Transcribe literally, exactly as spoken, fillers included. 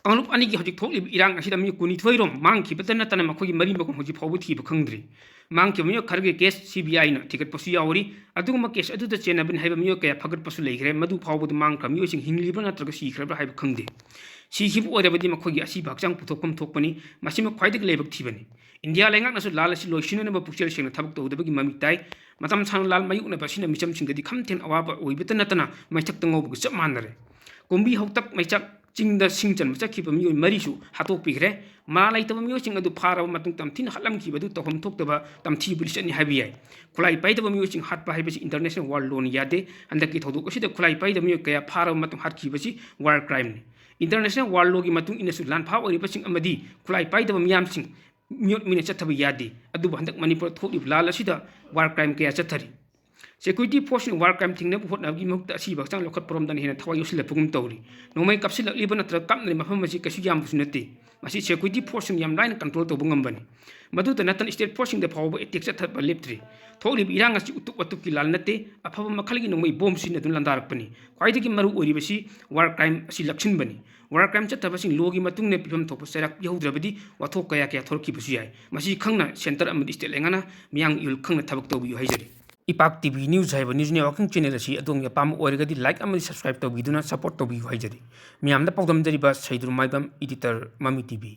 ꯀꯥꯡꯂꯨꯞ ꯑꯅꯤꯒꯤ ꯍꯧꯖꯤꯛ ꯊꯣꯛꯂꯤꯕ ꯏꯔꯥꯡ ꯑꯁꯤꯗ ꯃꯤꯑꯣꯏ ꯀꯨꯟꯅꯤꯊꯣꯏ ꯔꯣꯝ ꯃꯥꯡꯈꯤꯕꯇ ꯅꯠꯇꯅ ꯃꯈꯣꯏꯒꯤ ꯃꯔꯤ ꯃꯈꯣꯡ ꯍꯧꯖꯤꯛ ꯐꯥꯎꯕ ꯊꯤꯕ ꯈꯪꯗ꯭ꯔꯤ꯫ ꯃꯥꯡꯈꯤꯕ ꯃꯤꯑꯣꯏ ꯈꯔꯒꯤ ꯀꯦꯁ ꯁꯤ ꯕꯤ ꯑꯥꯏꯅ ꯊꯤꯒꯠꯄꯁꯨ ꯌꯥꯎꯔꯤ꯫ ꯑꯗꯨꯒꯨꯝꯕ ꯀꯦꯁ ꯑꯗꯨꯗ ꯆꯦꯟꯅꯕꯅ ꯍꯥꯏꯕ ꯃꯤꯑꯣꯏ ꯀꯌꯥ ꯐꯒꯠꯄꯁꯨ ꯂꯩꯈ꯭ꯔꯦ꯫ ꯃꯗꯨ ꯐꯥꯎꯕꯗ ꯃꯥꯡꯈ꯭ꯔꯕ ꯃꯤꯑꯣꯏꯁꯤꯡ ꯍꯤꯡꯂꯤꯕ꯭ꯔꯥ ꯅꯠꯇ꯭ꯔꯒ ꯁꯤꯈ꯭ꯔꯕ꯭ꯔꯥ ꯍꯥꯏꯕ ꯈꯪꯗꯦ꯫ ꯁꯤꯈꯤꯕ ꯑꯣꯏꯔꯕꯗꯤ ꯃꯈꯣꯏꯒꯤ ꯑꯁꯤꯕ ꯍꯛꯆꯥꯡ ꯄꯨꯊꯣꯛꯐꯝ ꯊꯣꯛꯄꯅꯤ꯫ ꯃꯁꯤꯃ ꯈ꯭ꯋꯥꯏꯗꯒꯤ ꯂꯥꯏꯕꯛ ꯊꯤꯕꯅꯤ꯫ ꯏꯟꯗꯤꯌꯥ ꯂꯩꯉꯥꯛꯅꯁꯨ ꯂꯥꯜ ꯑꯁꯤ ꯂꯣꯏꯁꯤꯟꯅꯅꯕ ꯄꯨꯛꯆꯦꯜ ꯁꯦꯡꯅ ꯊꯕꯛ ꯇꯧꯗꯕꯒꯤ ꯃꯃꯤ ꯇꯥꯏ꯫ ꯃꯇꯝ ꯁꯥꯡꯅ ꯂꯥꯜ ꯃꯥꯌꯣꯛꯅꯕ ꯑꯁꯤꯅ ꯃꯤꯆꯝꯁꯤꯡꯗꯗꯤ ꯈꯝꯊꯦꯡ ꯑꯋꯥꯕ ꯑꯣꯏꯕꯇ ꯅꯠꯇꯅ ꯃꯩꯊꯛꯇ ꯉꯧꯕꯒ ꯆꯞ ꯃꯥꯟꯅꯔꯦ꯫ ꯀꯨꯝꯕꯤ ꯍꯧꯇꯛ ꯃꯩꯆꯥꯛ ꯆꯤꯡꯗ ꯁꯤꯡ ꯆꯟꯕ ꯆꯠꯈꯤꯕ ꯃꯤꯑꯣꯏ ꯃꯔꯤꯁꯨ ꯍꯥꯠꯇꯣꯛꯄꯤꯈ꯭ꯔꯦ꯫ ꯃꯔꯥ ꯂꯩꯇꯕ ꯃꯤꯑꯣꯏꯁꯤꯡ ꯑꯗꯨ ꯐꯥꯔꯕ ꯃꯇꯨꯡ ꯇꯝꯊꯤꯅ ꯍꯥꯠꯂꯝꯈꯤꯕ ꯑꯗꯨ ꯇꯧꯐꯝ ꯊꯣꯛꯇꯕ ꯇꯝꯊꯤꯕ ꯂꯤꯆꯠꯅꯤ ꯍꯥꯏꯕ ꯌꯥꯏ꯫ ꯈꯨꯠꯂꯥꯏ ꯄꯥꯏꯗꯕ ꯃꯤꯑꯣꯏꯁꯤꯡ ꯍꯥꯠꯄ ꯍꯥꯏꯕꯁꯤ ꯏꯟꯇꯔꯅꯦꯁꯅꯦꯜ ꯋꯥꯔ ꯂꯣꯅ ꯌꯥꯗꯦ꯫ ꯍꯟꯗꯛꯀꯤ ꯊꯧꯗꯣꯛ ꯑꯁꯤꯗ ꯈꯨꯠꯂꯥꯏ ꯄꯥꯏꯗꯕ ꯃꯤꯑꯣꯏ ꯀꯌꯥ ꯐꯥꯔꯕ ꯃꯇꯨꯡ ꯍꯥꯠꯈꯤꯕꯁꯤ ꯋꯥꯔ ꯀ꯭ꯔꯥꯏꯝꯅꯤ꯫ ꯏꯟꯇꯔꯅꯦꯁꯅꯦꯜ ꯋꯥꯔ ꯂꯣꯒꯤ ꯃꯇꯨꯡ ꯏꯟꯅꯁꯨ ꯂꯥꯟꯐꯥ ꯑꯣꯏꯔꯤꯕꯁꯤꯡ ꯑꯃꯗꯤ ꯈꯨꯠꯂꯥꯏ ꯄꯥꯏꯗꯕ ꯃꯤꯌꯥꯝꯁꯤꯡ ꯃꯤꯑꯣꯠ ꯃꯤꯅ ꯆꯠꯊꯕ ꯌꯥꯗꯦ꯫ ꯑꯗꯨꯕꯨ ꯍꯟꯗꯛ ꯃꯅꯤꯄꯨꯔꯗ ꯊꯣꯛꯂꯤꯕ ꯂꯥꯜ ꯑꯁꯤꯗ ꯋꯥꯔ ꯀ꯭ꯔꯥꯏꯝ ꯀꯌꯥ ꯆꯠꯊꯔꯤ꯫ ꯁꯦꯀ꯭ꯌꯨꯔꯤꯇꯤ ꯐꯣꯔꯁꯅ ꯋꯥꯔ ꯀ꯭ꯔꯥꯏꯝ ꯊꯤꯡꯅꯕ ꯍꯣꯠꯅꯕꯒꯤ ꯃꯍꯨꯠꯇ ꯑꯁꯤꯕ ꯍꯛꯆꯥꯡ ꯂꯧꯈꯠꯄꯔꯣꯝꯗꯅ ꯍꯦꯟꯅ ꯊꯋꯥꯏ ꯌꯥꯎꯁꯤꯜꯂꯛꯄꯒꯨꯝ ꯇꯧꯔꯤ꯫ ꯅꯣꯡꯃꯩ ꯀꯥꯞꯁꯤꯜꯂꯛꯂꯤꯕ ꯅꯠꯇ꯭ꯔꯒ ꯀꯥꯞꯅꯔꯤꯕ ꯃꯐꯝ ꯑꯁꯤ ꯀꯩꯁꯨ ꯌꯥꯝꯕꯁꯨ ꯅꯠꯇꯦ꯫ ꯃꯁꯤ ꯁꯦꯀ꯭ꯌꯨꯔꯤꯇꯤ ꯐꯣꯔꯁꯁꯤꯡ ꯌꯥꯝ ꯂꯥꯏꯅ ꯀꯟꯇ꯭ꯔꯣꯜ ꯇꯧꯕ ꯉꯝꯕꯅꯤ꯫ ꯃꯗꯨꯇ ꯅꯠꯇꯅ ꯁ꯭ꯇꯦꯠ ꯐꯣꯔꯁꯁꯤꯡꯗ ꯐꯥꯎꯕ ꯑꯦꯇꯦꯛ ꯆꯠꯊꯕ ꯂꯦꯞꯇ꯭ꯔꯤ꯫ ꯊꯣꯛꯂꯤꯕ ꯏꯔꯥꯡ ꯑꯁꯤ ꯎꯇꯨꯞ ꯋꯥꯇꯨꯞꯀꯤ ꯂꯥꯜ ꯅꯠꯇꯦ꯫ ꯑꯐꯕ ꯃꯈꯜꯒꯤ ꯅꯣꯡꯃꯩ ꯕꯣꯝ ꯁꯤꯖꯤꯟꯅꯗꯨꯅ ꯂꯥꯟꯗꯥꯔꯛꯄꯅꯤ꯫ ꯈ꯭ꯋꯥꯏꯗꯒꯤ ꯃꯔꯨ ꯑꯣꯏꯔꯤꯕꯁꯤ ꯋꯥꯔ ꯀ꯭ꯔꯥꯏꯝ ꯑꯁꯤ ꯂꯥꯛꯁꯤꯟꯕꯅꯤ꯫ ꯋꯥꯔ ꯀ꯭ꯔꯥꯏꯝ ꯆꯠꯊꯕꯁꯤꯡ ꯂꯣꯒꯤ ꯃꯇꯨꯡ ꯏꯟꯅ ꯄꯤꯐꯝ ꯊꯣꯛꯄ ꯆꯩꯔꯥꯛ ꯄꯤꯍꯧꯗ꯭ꯔꯕꯗꯤ ꯋꯥꯊꯣꯛ ꯀꯌꯥ ꯀꯌꯥ ꯊꯣꯔꯛꯈꯤꯕꯁꯨ ꯌꯥꯏ꯫ ꯃꯁꯤ ꯈꯪꯅ ꯁꯦꯟꯇꯔ ꯑꯃꯗꯤ ꯁ꯭ꯇꯦꯠ ꯂꯩꯉꯥꯛꯅ ꯃꯤꯌꯥꯝꯒꯤ ꯏꯍꯨꯜ ꯈꯪꯅ ꯊꯕꯛ ꯇꯧꯕꯤꯌꯨ ꯍꯥꯏꯖꯔꯤ꯫ ꯏꯄꯥꯛ ꯇꯤ ꯚꯤ ꯅ꯭ꯌꯨꯁ ꯍꯥꯏꯕ ꯅ꯭ꯌꯨꯁ ꯅꯦꯠꯋꯥꯔꯀꯤꯡ ꯆꯦꯅꯦꯜ ꯑꯁꯤ ꯑꯗꯣꯝꯒꯤ ꯑꯄꯥꯝꯕ ꯑꯣꯏꯔꯒꯗꯤ ꯂꯥꯏꯛ ꯑꯃꯗꯤ ꯁꯕꯁꯀ꯭ꯔꯥꯏꯕ ꯇꯧꯕꯤꯗꯨꯅ ꯁꯄꯣꯔꯠ ꯇꯧꯕꯤꯌꯨ ꯍꯥꯏꯖꯔꯤ꯫ ꯃꯤꯌꯥꯝꯗ ꯄꯥꯎꯗꯝꯖꯔꯤꯕ ꯁꯩꯗ꯭ꯔꯨ ꯃꯥꯏꯕꯝ, ꯏꯗꯤꯇꯔ, ꯃꯃꯤ ꯇꯤ ꯚꯤ꯫